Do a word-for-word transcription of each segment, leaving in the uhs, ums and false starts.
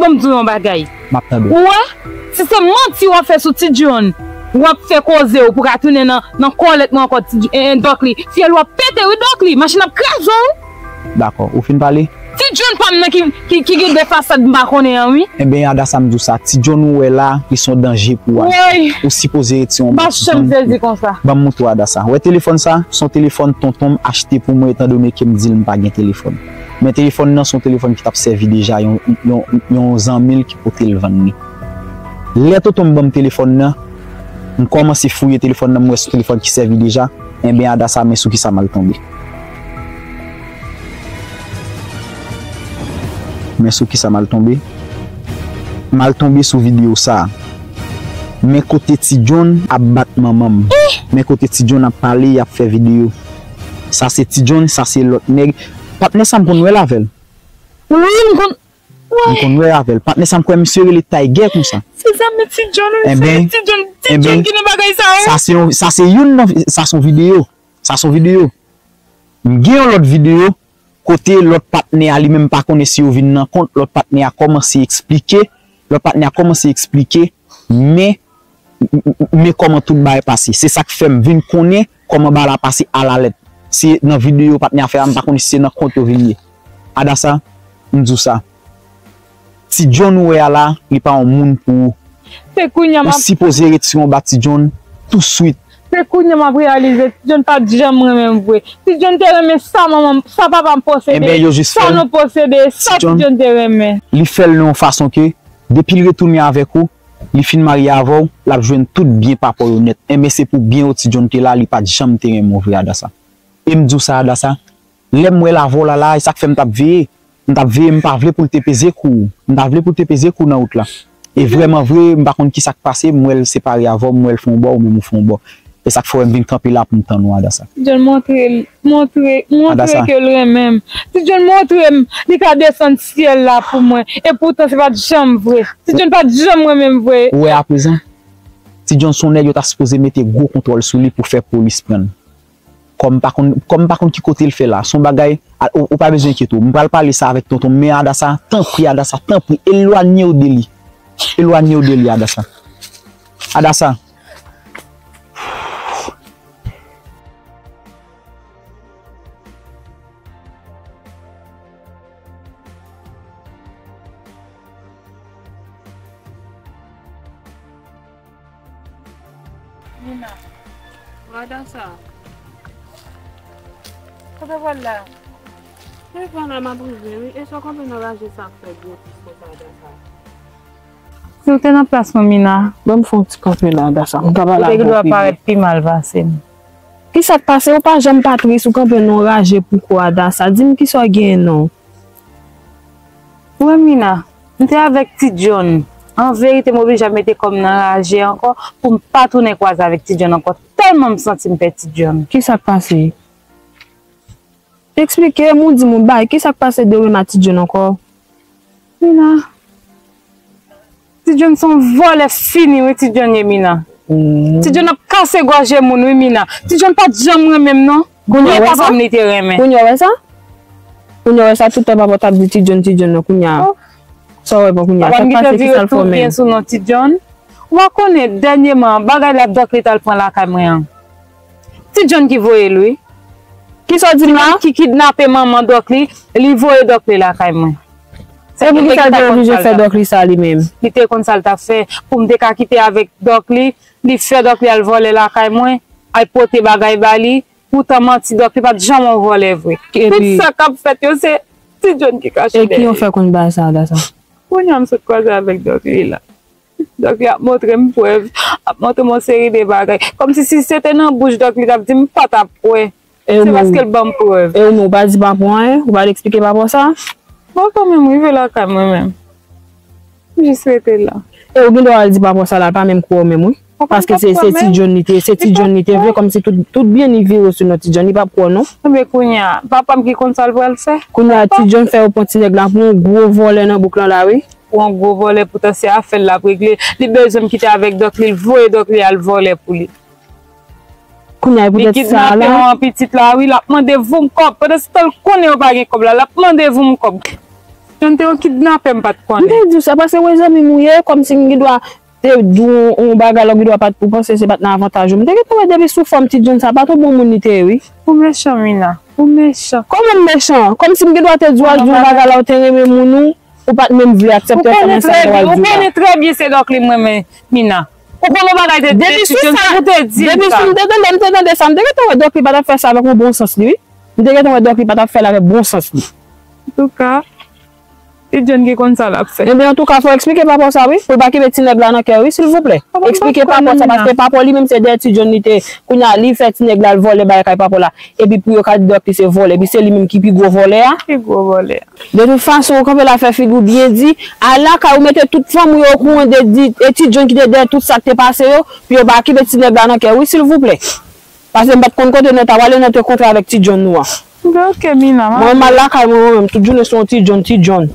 M di w yon bagay. M ap tande w. Ou wè, si se manti w ap fè sou Ti John, w ap fè koze w pou ka tounen nan, nan kòlèt mwen ankò, Ti J-, eh, eh, Dòkli. Fyèl w ap pete, wi, Dòkli. Machin ap kraze w. Dakò, ou fin pale? Ti John pa m nan ki, ki, ki gen de fasad m pa konnen an, wi. Enben, Adasa, m di w sa, Ti John ou wè la, li se yon danje pou ou. Woy! Ou sipoze retire yon bò Ti John. M pa janm sezi konsa. Ban m montre w, Adasa. Wè telefòn sa? Se yon telefòn tonton m achte pou mwen, etandone ke m di l m pa gen telefòn. Men telefòn nan se yon telefòn ki t ap sèvi deja, yon, yon, yon zanmi l ki pote l vann li. Lè tonton m ban m telefòn nan, m kòmanse fouye telefòn nan, m wè se yon telefòn ki sèvi deja. Enben, Adasa, men sou kisa m al tonbe. Men sou kisa m al tonbe. M al tonbe sou videyo sa a. Men kote Ti John ap bat manman m. Men kote Ti John ap pale, y ap fè videyo. Sa se Ti John, sa se lòt nèg. Patnè sa m konn wè l avè l. Wi, m konn, m konn wè avè l. Patnè sa m kwè misye rele Tiger konsa. Se zanmi Ti John, wi, se Ti John, Ti John ki nan bagay sa yo. Sa se yon, sa se youn nan, sa se yon videyo. Sa se yon videyo. M gen yon lòt videyo kote lòt patnè a li menm pa konnen si yo vin nan kont, lòt patnè a kòmanse eksplike, lòt patnè a kòmanse eksplike, men, men kòman tout bagay pase. Se sa k fè m vin konnen kòman bagay la pase alalèt. Se nan videyo patnè a fè a, m pa konnen si se nan kont yo vin ye. Adasa, m di w sa. Ti John ou wè a la, li pa yon moun pou ou. Se kounye a m ap. Ou sipoze retire yon ba Ti John touswit. Se kounye a m ap reyalize, Ti John pa t janm renmen m vre. Ti John te renmen sa manman m, sa papa m posede, sa nou posede, sa Ti John te renmen. Li fè l nan yon fason ke, depi l retounen avèk ou, li fin marye avè w, l ap jwenn tout byen papa w yo nèt. Enben, se pou byen w Ti John te la, li pa t janm te renmen w vre, Adasa. E m di w sa, Adasa, lè m wè l avè w la la, e sa k fè m t ap veye. M t ap veye, m pa vle pou l te peze kou. M pa vle pou l te peze kou nan wout la. E vrèman vre, m pa konn ki sa k pase, m wè l separe avè w, m wè l fè yon bò, ou menm ou fè yon bò. E sa k fè w wè m vin kanpe la pou m tann ou, Adasa. John, montre l, montre, montre ke l renmen m. Ti John, montre m, li ka desann syèl la pou mwen. E poutan, se pa t janm vre. Ti John pa t janm renmen m vre. Ou wè aprezan? Ti John se yon nèg yo ta sipoze mete gwo kontwòl sou li pou fè polis pran l. Kòm m pa konn, kòm m pa konn ki kote l fè la. Se yon bagay, a, ou, ou pa bezwen enkyete w. M pral pale sa avèk tonton m, men Adasa, tanpri, Adasa, tanpri, elwanye w de li. Elwanye w de li, Adasa. Adasa. Mina. Adasa. Kote w pral la? Telefòn la m ap rive, wi. E sa w kanpe nan raje sa k fè gwo pis konsa, Adasa? Si w te nan plas mwen, Mina. Ban m fè yon ti kanpe la, Adasa. M ka pale avè w prive. Ou te gen dwa parèt pi mal pase m. Ki sa k pase? Ou pa janm pa tris, ou kanpe nan yon raje pou kò, Adasa. Di m ki sa w genyen non. Wè Mina, m te avèk Ti John. An verite, m oblije ap mete kò m nan raje ankò pou m pa tounen kwaze avèk Ti John ankò. Tèlman m santi m pè Ti John. Ki sa k pase? Eksplike m, ou di m yon bagay. Ki sa k pase de Wema Ti John ankò? Mina. Ti John se yon vòlè fini wi Ti John ye Mina. Ti John ap kase gòje moun wi Mina. Ti John pa t janm renmen m non. Kounye a w wè sa? Papa m li te renmen. Kounye a w wè sa? Kounye a w wè sa tout tan papa w t ap di Ti John, Ti John nan kounye a. Sa w wè bon kounye a? Sa k pase, ki sa l fè w menm? Papa m ki te vire tout byen sou non Ti John. Ou pa konnen dènyèman bagay la Dòkli t al pran lakay mwen an. Ti John ki voye l wi. Kisa w di m la? Ki kidnape manman Dòkli, li voye Dòkli lakay mwen. E poukisa l te oblije fè Dòkli sa li menm? Li te konn sa l t ap fè. Pou m te ka kite avèk Dòkli, li fè Dòkli al vòlè lakay mwen, al pote bagay ba li. Poutan manti Dòkli pa t janm yon vòlè vre. Tout sa k ap fèt yo se Ti John ki kache dèyè. E ki yon fè konn bagay sa, Adasa? Kounye a m sot kwaze avèk Dòkli la. Dòkli ap montre m prèv, ap montre m yon seri de bagay. Kòmsi si se te nan bouch Dòkli, li t ap di m pa t ap kwè. Se paske l ban m prèv. E ou menm, ou pa di papa w anyen? Ou pa t eksplike papa w sa? Bon, kanmenm, rive lakay mwen menm. M jis rete la. E ou gen dwa al di papa w sa la, l pa menm kwè w menm, wi. Paske se, se Ti John li te, se Ti John li te vle, kòmsi tout, tout byen li vire sou non Ti John, li p ap kwè w non. Enben kounye a, papa m ki konn sa l pral fè. Kounye a, Ti John fè yo pran ti nèg la pou yon gwo vòlè nan bouk lan la, wi. Pou yon gwo vòlè, poutan se afè l l ap regle. Li bezwen m kite avèk Dòkli, l voye Dòkli al vòlè pou li. Kounye a, poutèt sa la. Li kidnape yon pitit la, wi, l ap mande voum kòb. Pandan se tan l konnen yo pa gen kòb la, l ap mande voum kòb. John te yon kidnapè, m pa t konnen. M te di w sa, paske wè zanmi m ou ye, kòmsi m gen dwa te di w yon bagay la, ou gen dwa pa t, ou panse se pa t nan avantaj ou. M te gentan wè depi sou fòm ti John sa, pa t yon bon moun li te ye, wi. Ou mechan, Mina. Ou mechan. Kòman m mechan? Kòmsi m gen dwa te di w al di yon bagay la, ou te renmen moun ou, ou pa t menm vle aksepte ansanm sa m te al di w la. Ou konnen trè byen se Dòkli m renmen, Mina. Ou konnen bagay te depi sou sa, depi sou m te tande, m te tande sa, m te gentan wè Dòkli pa t ap fè sa avèk yon bon sans li, wi. M te gentan wè Dòkli pa t ap fè l avèk bon sans li. Antouka, Ti John ki konn sa l ap fè. Ebyen, antouka, fò w eksplike papa w sa, wi. Pou l pa kenbe ti nèg la nan kè, wi, silvouplè. Eksplike papa w sa, paske papa w li menm se dèyè Ti John li te. Kounye a, li fè ti nèg la al vòlè bagay kay papa w la. Epi pou yo ka di Dòkli se vòlè. Epi se li menm ki pi gwo vòlè a. Pi gwo vòlè a. De tout fason, ou kanpe la fè figi w byen di. Al lakay ou mete tout fanmi w yo okouran de di, e Ti John ki te dèyè tout sa k te pase yo. Pou yo pa kenbe ti nèg la nan kè, wi, silvouplè. Paske m pa t konn kote nou ta prale, nou te kontre avèk ti John nou an. Oke, Mina, m ap... Mwen, m al lakay mwen, mwen menm, tout jounen se yon ti John, ti John.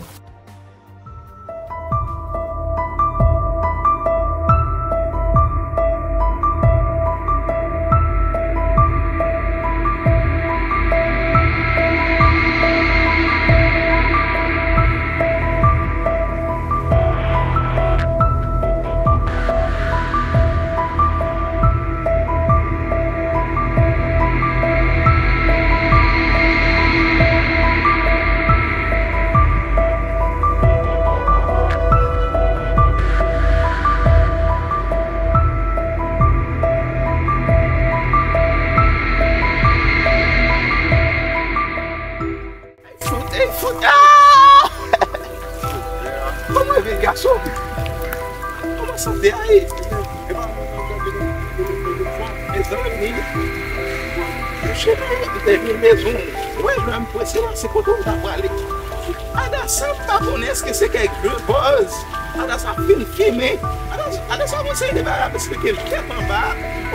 Fout, ey, fout. Ah! Kòman e vin gason? Kòman sante a ye? Mezanmi, mouche, m te vin mezon. Wè, lè m prese la, se kote w ta prale. Adasa, m pa konnen èske se kèk jwe buzz. Adasa fin fimen. Adasa, Adasa gon seri de bagay ap esplike m tèt anba.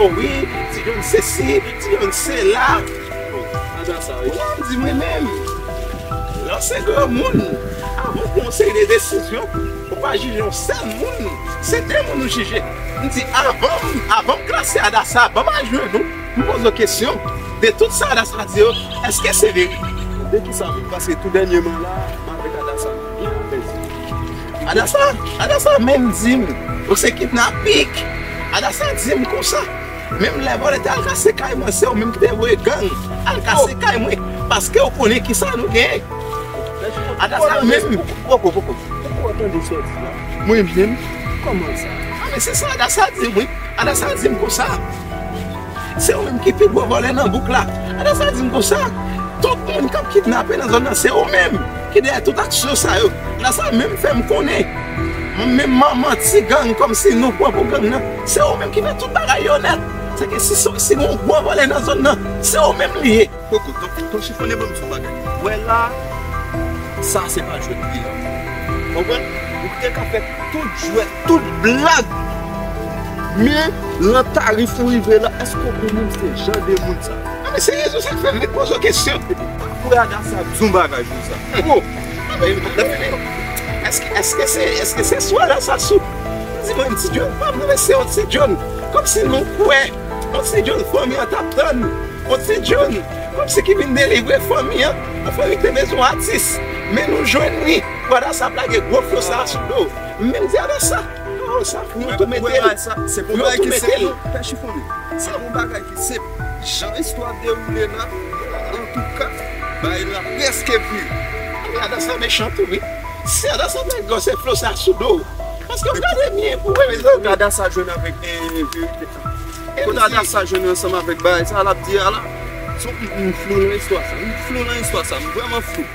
O wi, ti John sesi, ti John sela. Adasa, wi. Ou la m di mwen menm, lè w se granmoun, avan w pran yon seri de desizyon, ou pa jije yon sèl moun, se de moun ou jije. M di, avan m, avan m klase Adasa, ban m al jwenn ou, m poze w kesyon. De tout sa Adasa di yo, èske se verite? De kisa menm? Paske tou dènyèman la, m avèk Adasa, nou byen alèz. Adasa, Adasa menm di m, ou se kidnapik. Adasa di m konsa. Menm lè vòlè te al kase kay mwen, se ou menm ki te voye gang al kase kay mwen, paske ou konnen kisa nou genyen. Adasa menm. Poko, poko, poko. Poko tande sa w di la. Mwen menm? Kòman sa? A, men se sa Adasa di m, wi. Adasa di m konsa. Se ou menm ki pi gwo vòlè nan bouk la. Adasa di m konsa. Tout moun k ap kidnape nan zòn nan, se ou menm ki dèyè tout aksyon sa yo. Adasa menm fè m konnen. Mwen menm manman ti gang kòmsi nou pran pou gang nan. Se ou menm ki fè tout bagay yo nèt. Se ke si, si gon gwo vòlè nan zòn nan, se ou menm li ye. Poko, ton, ton chifonnen ban m di w bagay. Wè la, sa se pa jwèt li ye. Konprann? Ou te ka fè tout jwèt, tout blag. Men, lan tarif ou rive la, èske w konnen m se jan de moun sa? A, men se rezon sa k fè m vin poze w kesyon. Epi, pa kwè Adasa di yon bagay konsa. Oh! A, men, èske, èske se, èske se swa la sa sou? M di mwen, Ti John, pa mwen, se yon Ti John. Kòmsi nou kwè, yon Ti John fanmi an t ap tann. Yon Ti John, kòmsi ki vin delivre fanmi an. Yon fanmi ki te bezwen atis. Men nou jwenn li. Pou Adasa ap lage gwo flo sa a sou do. Men m di Adasa, oh, sa fou, nou tou mete l. Se pou bagay ki senp, non, pè chifonnen. Se pou bagay ki senp. Jan istwa dewoule la, antouka, bagay la prèske vire. Men Adasa mechan tou, wi. Si Adasa ap lage gwo se flo sa a sou do. Paske w gade byen pou wè, mezanmi. Kote Adasa jwenn avèk, eh, verite sa? Kote Adasa jwenn ansanm avèk bagay sa l ap di a la? Se yon, m, m flou nan istwa sa. M flou nan istwa sa. M vrèman flou.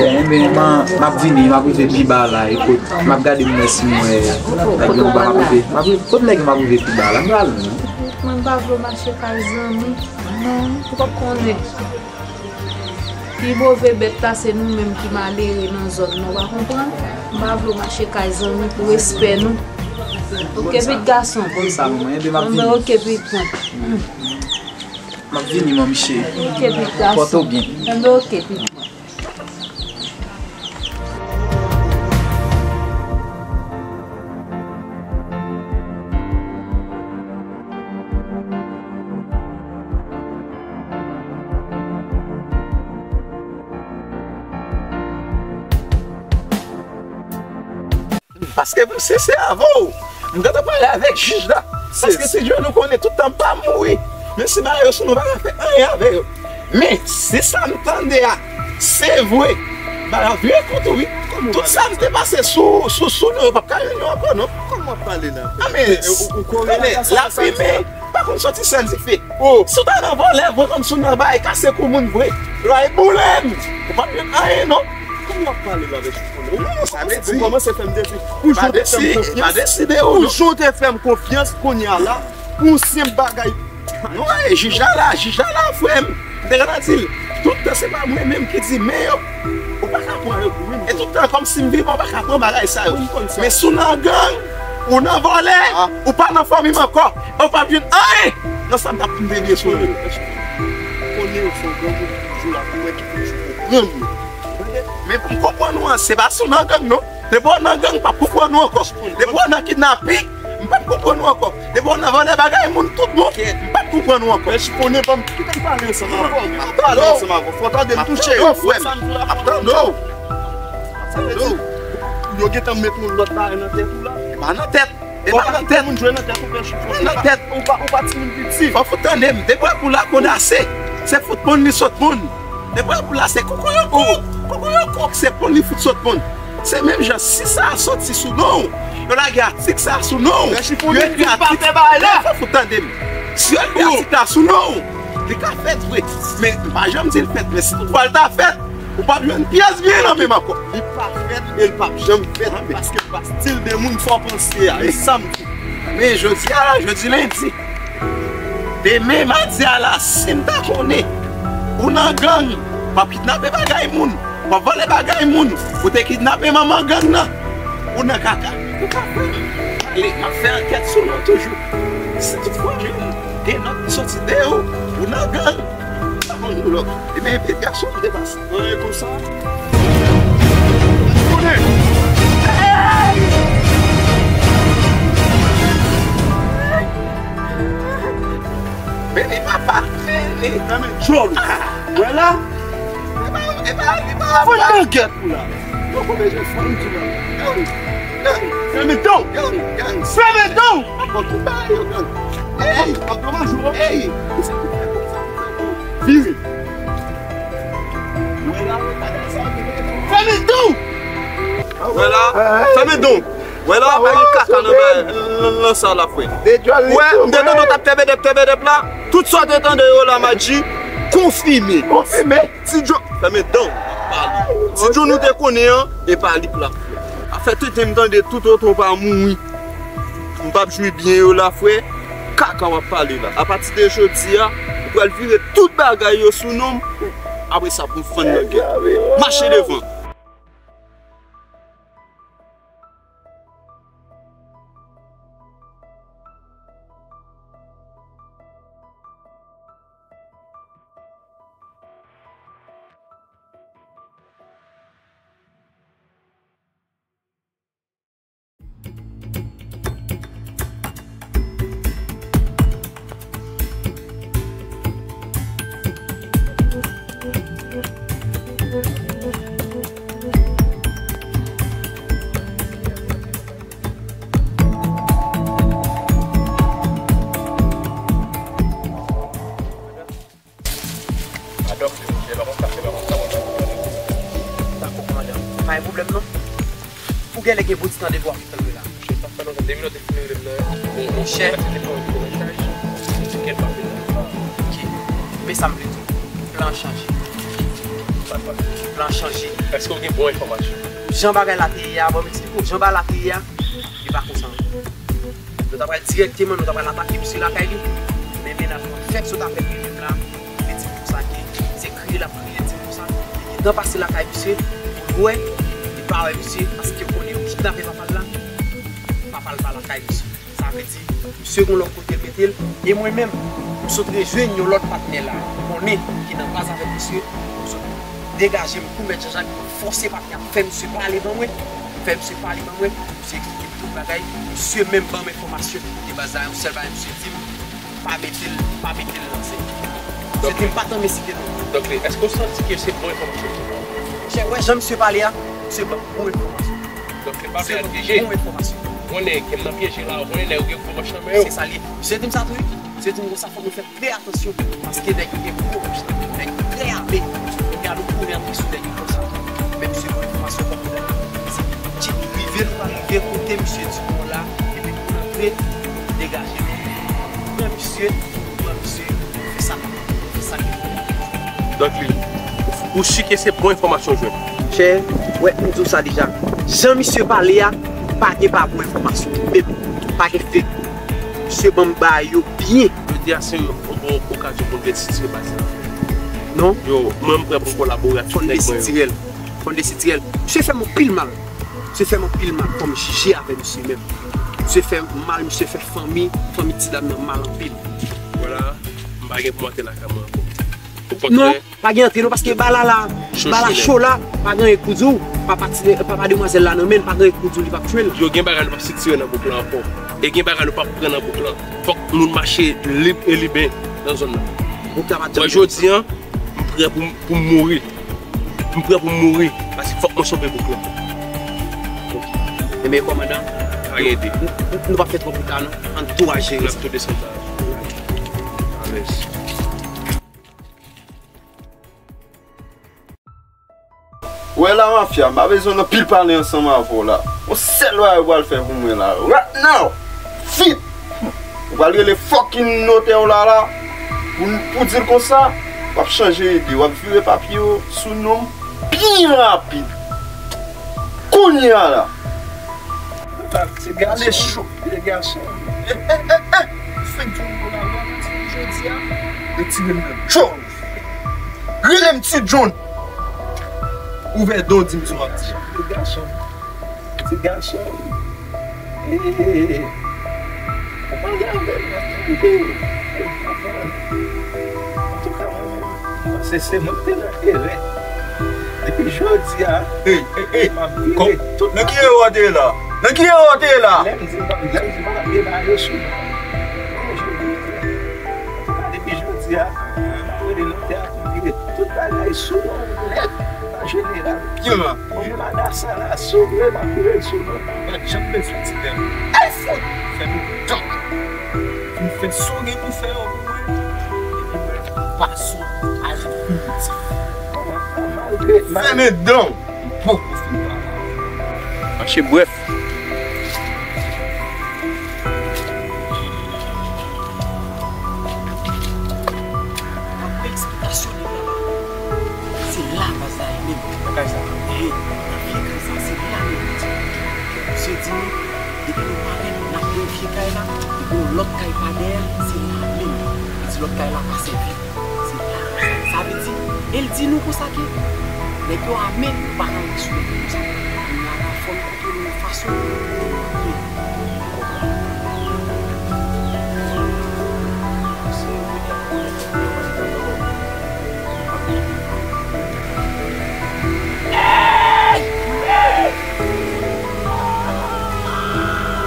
Enben, m a, m ap vini, m ap rive pi ba la, e kot, m ap gade m wè si m wè nèg yo anba, m ap rive, m ap rive, kot nèg yo, m ap rive pi ba la, m pral non. Mwen pa vle w mache kay zanmi. Non. Ou pa konnen. Pi move bèt la se nou menm ki malere nan zòn nan, ou pa konprann? M pa vle w mache kay zanmi pou respè nou. Oke, pitit gason. Konn sa, manman. Enben, m ap vini. Enben, oke, pitit mwen. M ap vini, manmi cheri. Ok, pitit gason. Pòte w byen. Enben, ok, pitit. Paske pou se, se avè w m gentan pale avèk jij la. Paske ti Djo nou konnen tout tan m pa mouri. Men si bagay yo sou nou, m pa ka fè anyen avè yo. Men si sa m tande a se vre, bagay ap vire kont ou wi. Tout sa m te pase sou, sou, sou nou, yo p ap ka jwenn yo ankò non. Kòman w ap pale la? A men, ou, ou kore la, lafimen pa konn soti san dife. Si w ta nan vòlè vre kòmsi w nan bagay kase kou moun vre, lwa e boule m. Ou p ap jwenn anyen non. Kòman w ap pale la, mesye? Ou kòmanse, ou kòmanse fè m desi. Ou jan w te fè m konfyans, ou jan w te fè m konfyans kounye a la, pou yon senp bagay. Non, e, jij la la, jij la la, frè m. M te gentan di l, tout tan se pa mwen menm ki di men yo. Ou pa ka pran yo pou mwen. E tout tan kòmsi m vivan, ou pa ka pran bagay sa yo. Men si w nan gang, ou nan vòlè, ou pa nan fanmi m ankò, e ou p ap jwenn anyen nan sa m t ap plede sou yo. Konnen yo se yon gang, ou toujou la pou wè ki toujou konprann yo. Men pou m konprann ou an, se pa si w nan gang non. Depi w nan gang, m p ap konprann ou ankò. Depi w nan kidnaping, m p ap konprann ou ankò. Depi w nan vòlè bagay moun tout bon, m p ap konprann ou ankò. Men Chifonnen, ban m kite m pale ansanm avè w. M ap pale ansanm avè w. Fò w tande m touche yo, frè m. M ap tande w. Sa vle di, yo gentan met yon lòt bagay nan tèt ou la. E pa nan tèt. E pa nan tèt. Moun jwe nan tèt ou, men Chifonnen. Nan tèt. Ou pa, ou pa timoun piti. Fò w fout tande m. Depi w ap pou lakondase, se fout moun li sot moun. Depi w ap pou la, se koukou yo kou. Koukou yo kou, se pou li fout sot moun. Se menm jan, si sa a soti sou non w, yo lage atik sa a sou non w, yo ekri atik, fò w fout tande m. Si yo ekri atik la sou non w, li ka fèt vre. Men, m pa janm di l fèt, men si toutfwa l ta fèt, ou p ap jwenn pyès byen nan men m ankò. Li pa fèt e l p ap janm fèt, paske l pa stil de moun sa w panse a. E sa m di. Men jodi a la, jodi lendi. Demen madi a la, si m ta konnen ou nan gang, w ap kidnape bagay moun, w ap vòlè bagay moun, ou te kidnape manman gang nan, ou nan kaka. Ou ka fè m. Ale, m ap fè ankèt sou nou toujou. Si toutfwa gen, gen nòt ki soti de ou, ou nan gang, pa konn nou lòt. Ebyen, epi gason m te pase. Mwen konsa. Konnen. Beni papa, beni. Fèmen djòl ou. Wè la. E pa, e pa, e pa. Fò nan gèt ou la. Yo konn bezwen fanm tou la. Fèmen dan w. Fèmen dan w. Ey. Ap domaj ou. Ey. Vire. Fèmen dan w! Wè la, fèmen dan w! Wè la, pa gen kaka nan ba-, nan, nan sa la, frè. Wè, m te tande w t ap tèbèdèp, tèbèdèp la. Tout sa w te tande yo la, Madji, konfime. Konfime. Ti Djo, fèmen dan w, m ap pale. Ti Djo nou te konnen an, e pa li k la, frè. Afè tenten m tande toutotan w pa mouri. M p ap jwi byen yo la, frè. Kaka w ap pale la. Apati de jodi a, ou pral vire tout bagay yo sou non m. Apre sa, pou m fann nan gèt. Mache devan. Madanm, se pa konsa, se pa konsa, madanm. Dakò, kòmandan. Pa gen pwoblèm, non. Ou genlè gen bon ti tan depi w ap tann mwen la. Monchè, sa fè lontan, de minit, de minit, de minit. Monchè. Kèt pa fini. Ok. Men sa m vle di w. Plan an chanje. Plan an chanje. Èske w gen bon enfòmasyon? Jan bagay la te ye a, bon, m eksplike w. Jan bagay la te ye a, li pa konsa ankò. Nou ta pral dirèkteman, nou ta pral atake misye lakay li. Men mennaj mwen fèk sot avèk li menm la. Li di m konsa ke se kriye l ap kriye, di m konsa li gentan pase lakay misye pou l wè, li pa wè misye, paske yo konnen yo kidnape papa l la. Papa l pa lakay misye. Sa vle di, misye gon lòt kote l mete l, e mwen menm, M sot rejwenn yon lòt patnè la, m konnen ki nan baz avèk misye, m sot degaje m kou Mèt Janjak, fòse patnè a fè misye pale ban mwen, fè misye pale ban mwen, misye eksplike m tout bagay, misye menm ban m enfòmasyon ki kite baz la, yon sèl bagay misye di m, pa mete l, pa mete l nan zen. Misye di m pa tanmen site non. Donk, èske w santi ke se bon enfòmasyon ki ba w? Chè, wè jan misye pale a, misye ban m bon enfòmasyon. Donk, se pa pyeje. Bon enfòmasyon. Konnen ke m nan pyeje la, ou konnen nèg yo gen gwo manch nan men yo. Se sa l ye. Misye di m sa tou, wi. Misye di m konsa, fòk nou fè trè atansyon, paske nèg yo gen gwo manch nan men yo, nèg yo trè ame. Donk, y a nou konnen antre sou nèg yo konsa. Men misye gen enfòmasyon kòm konnen. Se ti rive nou pa rive, kote misye di nou la, epi pou n antre, degaje nou. Pran misye, pran misye, fè sa, fè sa ki pou. Donk, li, ou si ke se bon enfòmasyon w jwenn? Chè, wè, m di w sa deja. Jan misye pale a, pa gen pa bon enfòmasyon. Men pa gen fake. Misye ban m bagay yo byen. Jodi a, se yon bon okazyon pou n desitire baz la. Non. Yo, mwen, m prè pou m kolabore ak tout nèg mwen yo. Fò n desitire l. Fò n desitire l. Misye fè m anpil mal. Misye fè m anpil mal. Fò m jije avè misye menm. Misye fè m mal, misye fè fanmi, fanmi ti dam nan mal anpil. Vwala, m pa gen pou m antre lakay mwen ankò. Okontrè. Non. Pa gen antre non, paske bala la, bala cho la, pa gen anyen k pou di w, papa ti, papa demwazèl la nan men l, pa gen anyen k pou di w li p ap tchwe l. Yo, gen bagay nou p ap sitire nan bouk la ankò. E gen bagay nou p ap pran nan bouk la. Fòk nou mache lib e liben nan zòn nan. Bouk la pa t janm. Mwen, jodi a, m prè pou, pou m mouri. M prè pou m mouri, paske fòk mwen sove bouk la. Ebyen, kòmandan, pa gen ede. Nou, nou, nou p ap fè twòp wout la non. Ann tou al jere sa. N ap tou desann sa. Alèz. Wè la, mafya, m pa bezwen anpil pale ansanm avè w la. Yon sèl bagay ou pral fè pou mwen la, right now, vit! Ou pral rele fucking notè w la la, pou, pou di l konsa, w ap chanje ide, w ap vire papye yo sou non m byen rapid. Kounye a la. Ti gason, ti gason. Eh, eh, eh, eh! Fenk di yon bon bagay, ti jodi a. Retire m nan djòl. Rele m Ti John. Ouvè do, di m sa w ap di. Ti gason. Ti gason. Eh, ou pale avè m, m ap tande w. Antouka, mwen menm, m panse se mwen ki te nan erè. Depi jodi a, hey, hey, hey, m ap vire tout. Nan ki erè w te ye la? Nan ki erè w te ye la? Lè m di m pa, lè m di m pa t ap debare sou nou. Antouka, depi jodi a, m ap rele notè a pou vire tout bagay sou non w nèt, an jeneral. Ki menm la? Mwen menm Adasa la, si w vle, m ap vire l sou non w. Mwen janm bezwen ti pèp. Ay, fout! Fè nou tank. Vin fè sa w gen pou fè yo pou mwen. Epi mwen pa sou al pimitif. Malgre, malgre. Fèmen dan w. Poko fin pale. Mache brèf. Nan bèl eksplikasyon li la. Se la baz la ye menm. Nan kay sa. Ee, nan vye kay sa, se la menm li di. Misye di nou, depi nou parèt, n ap gen vye kay la, epi yon lòt kay pa dèyè l, se la menm. Li di lòt kay la pa sèvi. Se la, sa vle di, e l di nou konsa ke nèg yo ame, nou pa ka antre sou nèg yo konsa. Kounye a la, fò n kontwole yon fason pou nou antre.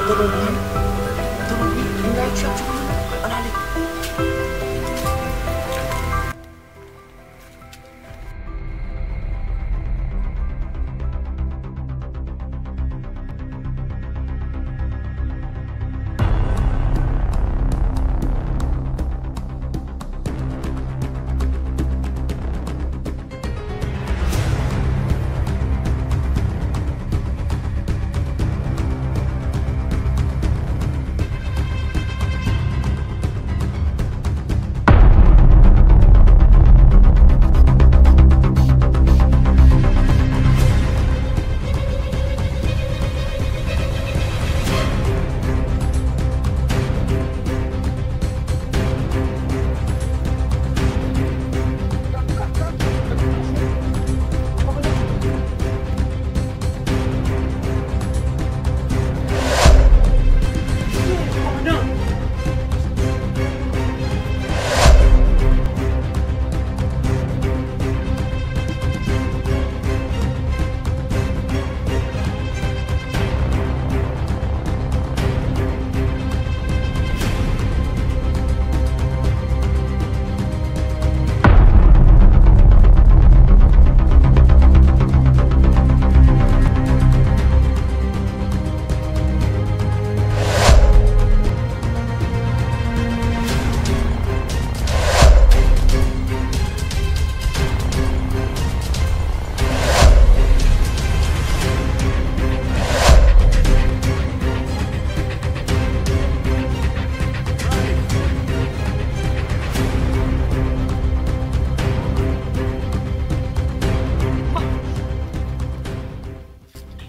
Tande wi, tande wi, moun yo ap tchwe, ap tchwe, ann ale.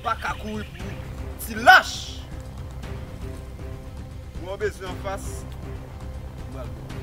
pa ka kouri pou ti lach. Mwen bezwen anfas. Mwen al pou anfas.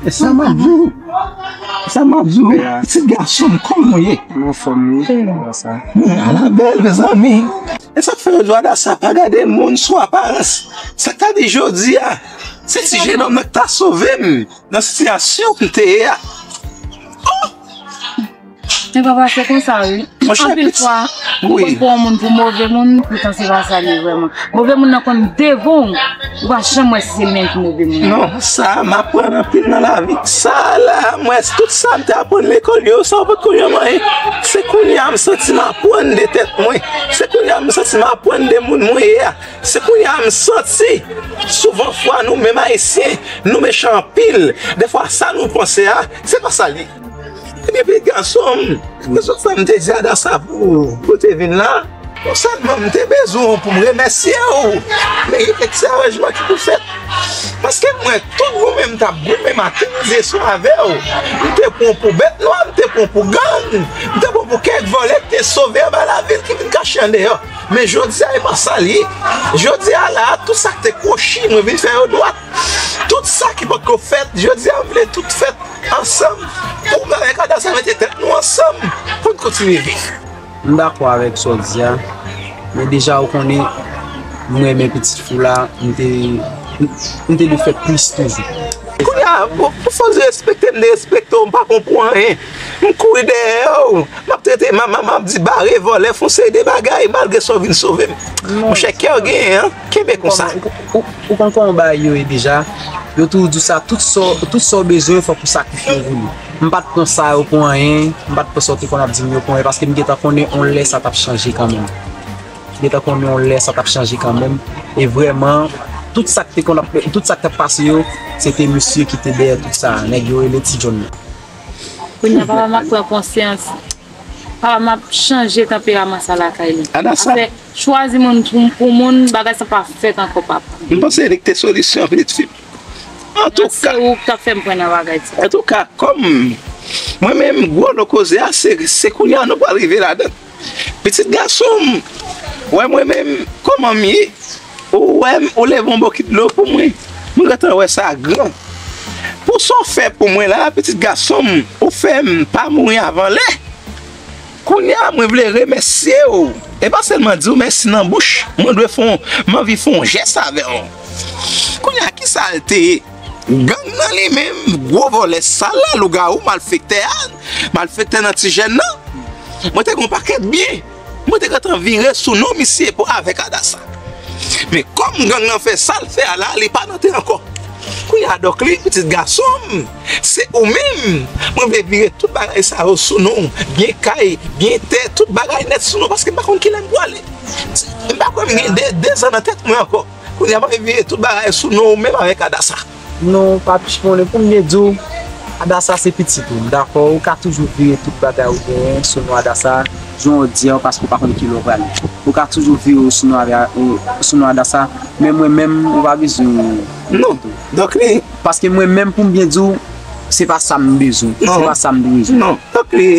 E sa m ap di w. E sa m ap di w. Pitit gason m, kòman w ye? M anfòm, wi. Ala bèl, mezanmi. E sa k fè yo di w Adasa pa gade moun sou aparans. Sa k ta di jodi a, se ti jenòm nan k ta sove m nan sitiyasyon m te ye a. Oh! Men papa, se konsa, wi. Monchè, anpil fwa, ou konn pran yon moun pou move moun, poutan se pa sa l ye vrèman. Move moun nan konn devan w, ou pa janm wè si se li menm ki move moun nan. Non, sa, m aprann anpil nan lavi. Sa la, m wè tout sa m te aprann lekòl yo, sa yo potko janm anyen. Se kounye a m santi m aprann de tèt mwen. Se kounye a m santi m aprann de moun mwen ye a. Se kounye a m santi, souvan fwa nou menm Ayisyen, nou mechan anpil. Defwa sa nou panse a, se pa sa l ye. Ebyen, pitit gason m, se sa m te di Adasa pou, pou te vin la. Non sèlman m te bezwen w pou m remèsye w, men gen kèk ti aranjman ki pou fèt. Paske m wè tout goumen m t ap goumen maten midi e swa avè w, m te pran w pou bèt nwa, m te pran w pou gang, m te pran w pou kèk vòlè ki te sove anba lavil ki vin kache andeyò. Men jodi a, e pa sa l ye. Jodi a la, tout sa k te kwochi, mwen vin fè yo dwat. Tout sa ki potko fèt, jodi a, m vle tout fèt ansanm. Pou mwen avèk Adasa mete tèt nou ansanm pou n kontinye viv. M dakò avèk sa w di a, men deja ou konnen, m renmen pitit fi w la, m te, m te dwe fè plis toujou. Kounye a, pou, pou fòs derespekte m derespekte w, m pa konprann anyen. M kouri dèyè w, m ap trete, m ap, m ap, m ap di bare, vòlè, fè yon seri de bagay, malgre sa w vin sove m. Monchè, kè w genyen an, kenbe konsa. Ou konn kòman bagay yo ye deja. Yo toujou di w sa, tout sa, tout sa w bezwen, fòk ou sakrifye w pou li. M pa t pran sa yo pou anyen, m pa t pran sa w te konn ap di m yo pou anyen, paske m gentan konnen yon lè sa t ap chanje kanmenm. M gentan konnen yon lè sa t ap chanje kanmenm. E vrèman, tout sa k te konn ap, tout sa k t ap pase yo, se te misye ki te dèyè tout sa. Nèg yo rele Ti John nan. Kounye a, papa m ap pran konsyans. Papa m ap chanje tanperaman sa lakay li. Adasa. Afè chwazi moun pou, pou moun, bagay sa pa fèt ankò, papa. M panse li ki te solisyon, pitit fi m. Antouka, se ou ki t ap fè m pran nan bagay sa. Antouka, kòm mwen menm, gwo lo koze a, se, se kounye a nou pral rive ladan. Pitit gason m, wè mwen menm, kòman m ye? Ou wè m, ou leve yon bokit dlo pou mwen. Mwen gentan wè sa gran. Pou sa w fè pou mwen la, pitit gason m, ou fè m pa mouri avan lè. Kounye a, mwen vle remèsye w. E pa sèlman di w mèsi nan bouch. Mwen dwe fè w, m anvi fè yon jès avè w. Kounye a, kisa l te ye? Gang nan li menm, gwo vòlè sal la, lougawou, malfektè a, malfektè nan ti jèn nan. Mwen te gen yon pakèt byen. Mwen te gentan vire sou non misye pou avèk Adasa. Men kòm gang nan fè sa l fè a la, li pa nan tè ankò. Kounye a, Dòk Li, pitit gason m, se ou menm. Mwen vle vire tout bagay sa yo sou non w. Byen kay, byen tè, tout bagay nèt sou non w, paske m pa konn kilè m pwale. M pa kwè m gen de, de zan nan tèt mwen ankò. Kounye a, m ap vire tout bagay sou non w menm avèk Adasa. Non, Papi Chiponnen, pou m byen di w, Adasa se pitit ou. M dakò, ou ka toujou vire tout bagay ou genyen sou non Adasa, jan w di an, paske ou pa konn kilè w prale. Ou ka toujou vire w sou non avè, ou, sou non Adasa, men mwen menm, ou pa bezwen. Non, Dòk Li. Paske mwen menm, pou m byen di w, se pa sa m bezwen. Se pa sa m bezwen. Non, Dòk Li.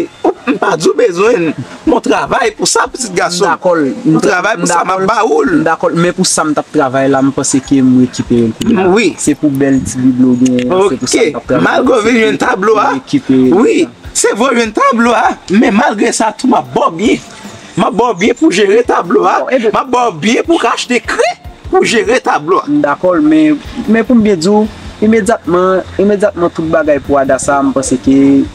M pa di w bezwen l. Mwen travay pou sa, pitit gason. M dakò l. M travay pou sa, m ap ba ou l. M dakò l, men pou sa m t ap travay la, m panse ke m rekipere l kounye a. Wi. Se pou bèl ti biblo w genyen an, se pou sa m t ap travay. Malgre w vin jwenn tablo a. M rekipere l. Wi, se vre w jwenn tablo a, men malgre sa tou, m ap ba w byen. M ap ba w byen pou jere tablo a. M ap ba w byen pou w ka achte kre pou jere tablo a. M dakò l, men, men pou m byen di w, imedyatman, imedyatman tout bagay pou Adasa, m panse ke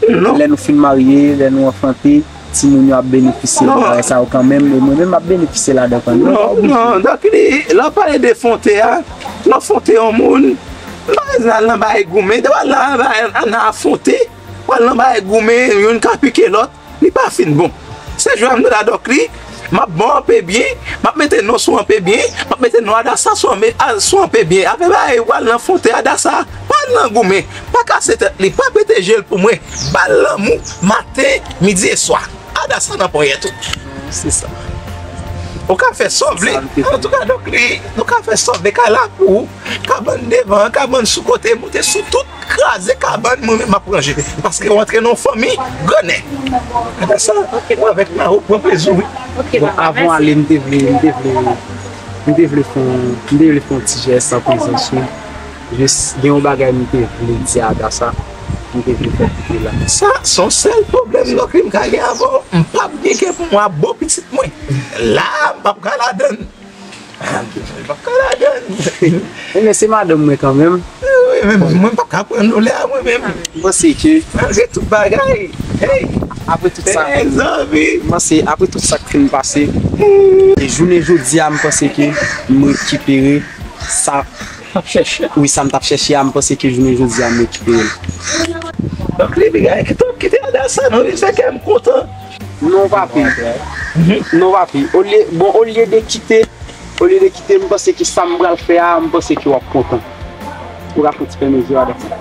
lè nou fin marye, lè nou anfante, timoun yo ap benefisye nan bagay sa yo kanmenm, e mwen menm m ap benefisye ladan kanmenm. Non, non, Dòk Li, lè w pale de fonte a, lè w fonte yon moun, m pa bezwen al nan bagay goumen, depi w al nan bagay, nan afonte, w al nan bagay goumen, youn ka pike lòt, li pa fin bon. Se jwè m nan Dòk Li, m ap ba w anpe byen, m ap mete non sou anpe byen, m ap mete non Adasa sou anpe, a, sou anpe byen. Apre bagay, w al nan fonte Adasa, w al nan goumen, pa kase tèt li, pa pete je l pou mwen, ba l lanmou, maten, midi e swa. Adasa nan ponyèt ou. Se sa. Ou ka fè sa w vle. Antouka, Dòk Li, nou ka fè sa w vle, kay la pou ou, kabann devan, kabann sou kote, moute sou tout. Kraze kabann, mwen menm m ap ranje. Paske w antre nan yon fanmi grannèg. Apre sa, ou avèk mari w pran plezi w, wi. Bon, avan w ale, m te vle, m te vle, m te vle fè yon, m te vle fè yon ti jès an prezans ou. Jis gen yon bagay m te vle di Adassa, m te vle fè w kite la. Sa se yon sèl pwoblèm non ki m ka gen avè w. M p ap gen kè pou mwen ap bo pitit mwen. La, m p ap ka ladann. M p ap ka ladann. Ebyen, se madanm mwen kanmenm. Wi, men mwen p ap ka pran doulè a mwen menm. M panse ke malgre tout bagay, hey, apre tout sa, mezanmi, m panse, apre tout sa k fin pase, e jounen jodi a, m panse ke m rekipere sa. Ap chèche. Wi, sa m t ap chèche a, m panse ke jounen jodi a, m rekipere l. Donk, li vin kite, kite Adassa, non, li fè kè m kontan. Non, papi. Non, papi. Olye, bon, olye de kite, olye de kite, m panse ke sa m pral fè a, m panse ke w ap kontan. Ou ka fè ti fèmen je w Adassa.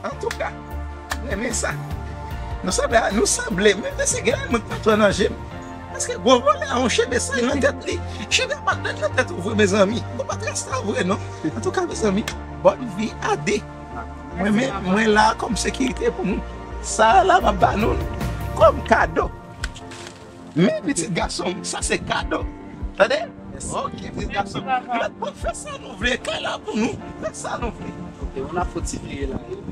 Antouka, m renmen sa. Nou sanble, nou sanble, men mesye, gen lè mwen k pa twò nan je m. Paske gwo vòlè a, yon cheve sa nan tèt li. Cheve a pa t dwèt nan tèt ou vre, mezanmi. Ou pa t rasta vre, non. Antouka, mezanmi, bòn vi a de. Mwen, men, mwen la kòm sekirite pou nou. Sa a la, m ap ba nou l kòm kado. Men pitit gason m, sa se kado. Tande? Ok, pitit gason m. Mèt, bon, fè sa nou vle, kay la pou nou. Fè sa nou vle. Ok, on a foti vire la.